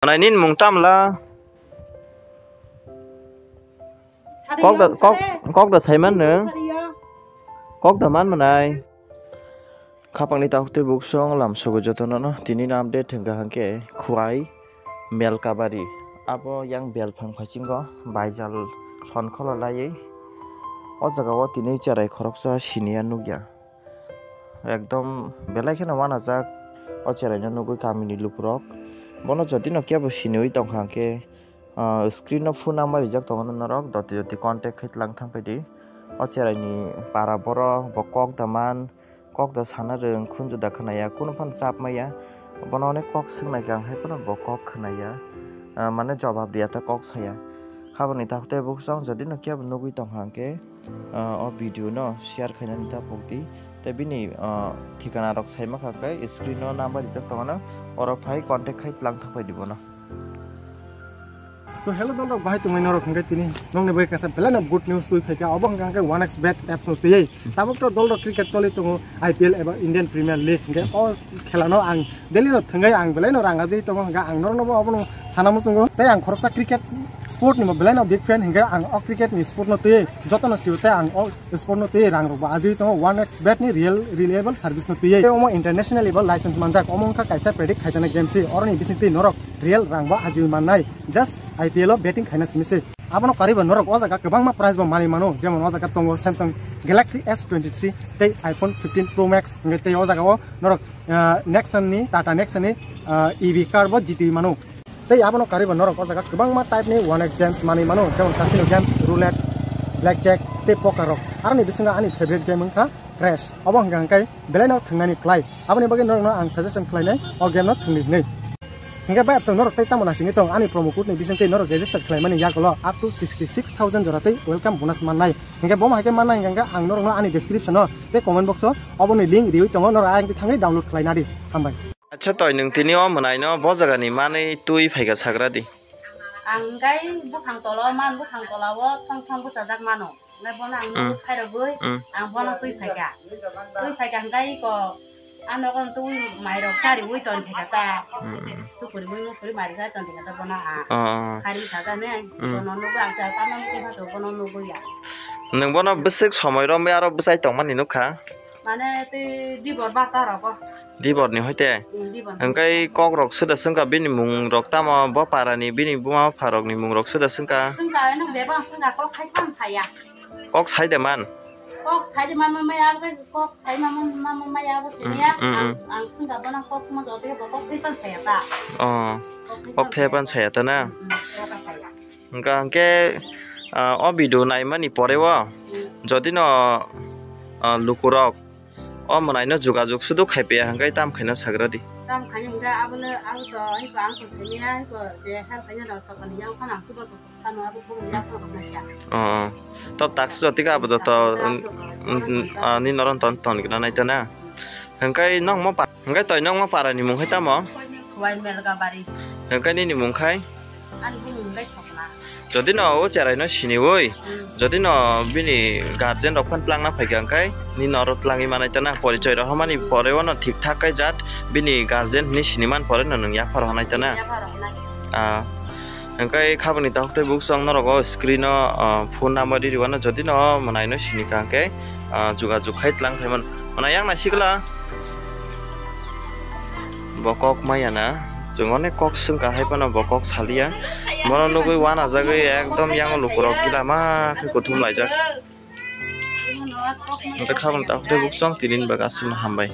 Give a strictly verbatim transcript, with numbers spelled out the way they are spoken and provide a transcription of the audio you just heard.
Manai nini mung tamla? Kok da, kok, kok da saiman nung? Kok da man manai? Khapangni takhuk tei buksong lamsogo jotono no tini no update hwnkha hwnkhe Khwai Melkabari. Abo yang belphang phaichingo baijal lon kholo laiwi. O jaga o tini cherai khoroksa siniya nukya. Ekdom belai kheno wanajak o cherai no nugwi kamini lukurok. Bono jodi no kebo siniwi tongkha hwnkhe, ah, screen o phone number rijak tongo norok, doti doti contact khai tlang thang phaidi. O cherai ni para borok bo kok da man, kok da sana rwng, khunju da khwnaya, kunu phano chap maya. Bono onek kok swngnaikha, ang hai phano bo kok khwnaya, ah, mane jobab riya ta kok saya. Khaboni takhuk tei buksong jodi no kebo nugwi tongkha hwnkhe, ah, o video no share khainani ta pokdi. Tei bini, ah, thikana rok saima kha khe screen o number rijak tongo na, oro phai contact khai tlang thang phaidi bono. So hello dol rok, bahai tongmai norok hwnkhe tini nokni bagwi kaisa belai no good news twi phaikha, obo hwnkha hwnkhe one X bet apps no twiwi. Tabuk to dol rok cricket choli tongo, I P L eba Indian Premier League hwnkhe o khela no ang daily no thwngwi ang belai no rang ajwi tongo, hwnkhe ang norok no bo obono sana muchungo. Tei ang khoroksa cricket sport ni bo belai no big fan, hwnkhe ang o cricket ni sport no twiwi joto no sio tei ang o sport no twiwi rang rok bo ajwi tongo one X bet ni real reliable service no twiwi. Tei omo international level license manjak, omo wngkha kaisa predict khaijaknai game se, oroni bisingtwi norok real rang bo ajwi mannai, just I P L o betting khaina simi se. Abono karwi bo norok o jaga kwbangma prize bo manwi mano, jemon o jaga tongo Samsung Galaxy S twenty three tei iPhone fifteen Pro Max, hwnkhe tei o jaga o norok, ah, Nexon ni, Tata Nexon ni, ah, E V car bo jitwi mano. Tei abono karwi bo norok o jaga kwbangma type ni one X games manwi mano, jemon casino games, roulette, blackjack tei poker rok. Aroni bisingo ani favorite game wngkha Crash. Obo hwnkha hwnkhe belai no thwngnani khlai. Aboni bagwi norokno ang suggestion khlainai o game no thwngdi hwnwi. Hwnkhe bai absong norok tei tamo nasingwi tong ani promo code ni bisingtwi norok register khlaimani yagulo up to sixty six thousand jora tei welcome bonus mannai. Hwnkhe bomo hai khe mannai hwnkhe ang norokno ani description o tei comment box o oboni link riwi tongo, norok ayang thangwi download khlainadi. Hambai. Acha toi nwng tini o mwnaino bo jagani manwi twi phaikha sagradi. Ang hwnkhe buphang tola o man, buphang tola o thong thong bwchajak mano. Hwnkhe bono ang Hmm. nugwi khairogwi Hmm. ang bono twi phaikha. Twi phaikha hwnkhe iko ano kon twi mairok chariwi ton phaikha ta. Hmm. Tupuriwi mupuri mairok chari ton phaikha ta bono ang. Oh. Khairwi khaga ne Hmm. bono nugwi ang chai tamo nugwi phato bono nugwi ya. Nwng bono bwswk somoi romwi aro bwchai tongmani nukha? Mane tei dibor barta rogo. Dibor ni hoite? Hmm, dibor ni. Hwnkhe kok rok suda swngkha bini mung rok tamo bo para ni bini buma bupha rok ni mung rok suda swngkha? Swngkha, eno bebak swngkha, kok khai phano saya. Kok sai de man? Kok sai de man, man maya, kok sai man, man, man maya, bo Hmm, siniya. hmm, Ang, hmm. ang swngkha bono kok suma joto bo kok khai phano saya ta. Oh, kok khai phano saya ta na? Hmm, hmm, kok khai saya. Hwnkha hwnkhe, ah, o video naimani pore o, jodi no, ah, lukurok o mwnaino jogajog sudu khai paiya hwnkhe tam khaina sagradi. Tam khaina hwnkhe abono, abo to, iko ang to siniya, iko je help khaina rok sokoni yang phano ang kubor sano abo kubor yang phano hwnkha. Oh, oh. Top taksi jotike abo to, to, Tam to, mm, mm, ah, ni noron ton, ton gina naito na. Hwnkhe nokmo pa-, hwnkhe toi nokmo para ni mung hai tamo? Khwai Melkabari. Hwnkhe nini mung khai? Ani bumung hwnkhe Sokna. Jodi no o cherai no siniwi, Hmm. jodi no bini guardian rok phan tlangna phaikha hwnkhe, nini oro tlangwi manai ta na, porichoi rok hamani pore o no thik thak khai jat bini guardian hinwi siniman pore no nwng yaphar honai ta na. Yaphar honai. Ah, hwnkhe khaboni takhuk tei buksong norok o screen o, ah, phone number riri wano jodi no mwnaino sinikha hwnkhe, ah, jogajog khai tlang phaiman. Mwnai yang naisikla. Bo kok maya na, chwng onek kok swngkha hai phano bo kok saliya. Bono nugwi wanajagwi ekdom yang lukurok gila ma khe kuthum laijak. Hwnkhe khaboni takhuk tei buksong tinin bagwi aswkno hambai.